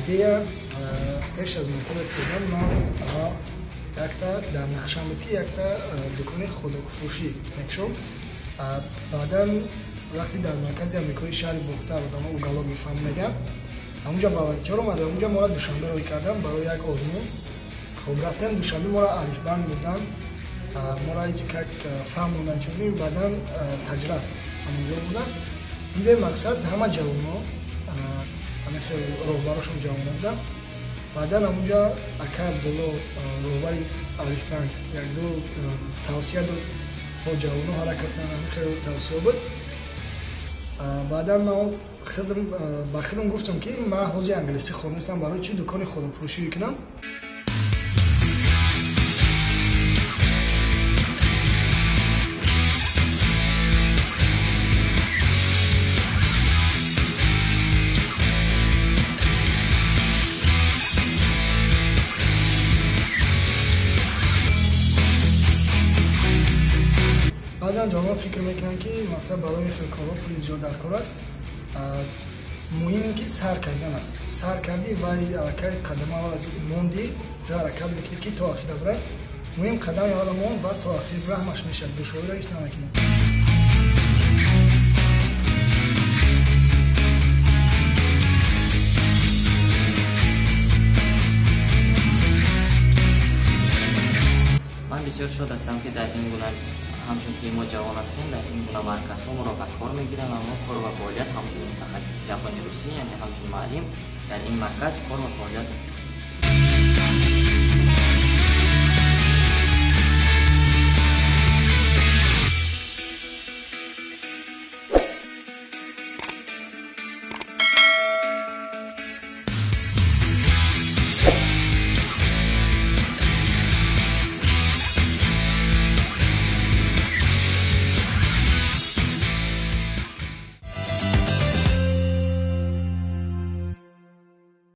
Идея пеш аз марказа кушодан ман аввал якта дар нақшам буд, ки якта дукони хӯрокфурӯшӣ мекушом. Баъдан вақте дар маркази амрикои шаҳри Бохтар одамо уголок мефаҳм меган, ҳамунҷа волонтёр омада, ҳамунҷа моро Душанбе роҳӣ кардам барои як озмун. Хоб, рафтем Душанбе, моро Алифбанк бурдан, моро как фаҳм мондан чунин, баъдан таҷрат ҳамунҷо бурдан. Дидем, мақсад, ҳама ҷавонҳо, ҳамин хел роҳбарошон ҷавонҳо буданд. Баъдан ҳамунҷа ака Абдулло, роҳбари Алифбанк, якду тавсия дод, бо ҷавонҳо ҳаракат кунанд, ҳамин хел тавсия буд. Баъдан ман ба худам гуфтам, ки ман ҳозир англисӣ хоб нестам, барои чӣ дукони хӯрокфурӯшӣ кунам? Баъзан ҷавонон фикр мекунанд, ки мақсад, барои ин хел корҳо пули зиёд дар кор аст. Муҳим ин ки сар кардан аст. Сар кардӣ, вай аллакай қадам аввал аз монди, ту ҳаракат мекунӣ, ки то охира бирай. Муҳим қадами аввала мон ва то охир раҳмаш мешавад, душвориро ҳис намекунӣ. Ман бисёр шод ҳастам, ки дар ин гуна, ҳамчун ки мо ҷавон ҳастем, дар ин гуна марказҳо моро ба кор мегиранд ва мо кор ва фаъолият ҳамчун мутахассиси забони русӣ, яъне ҳамчун муаллим дар ин марказ кор ва фаъолият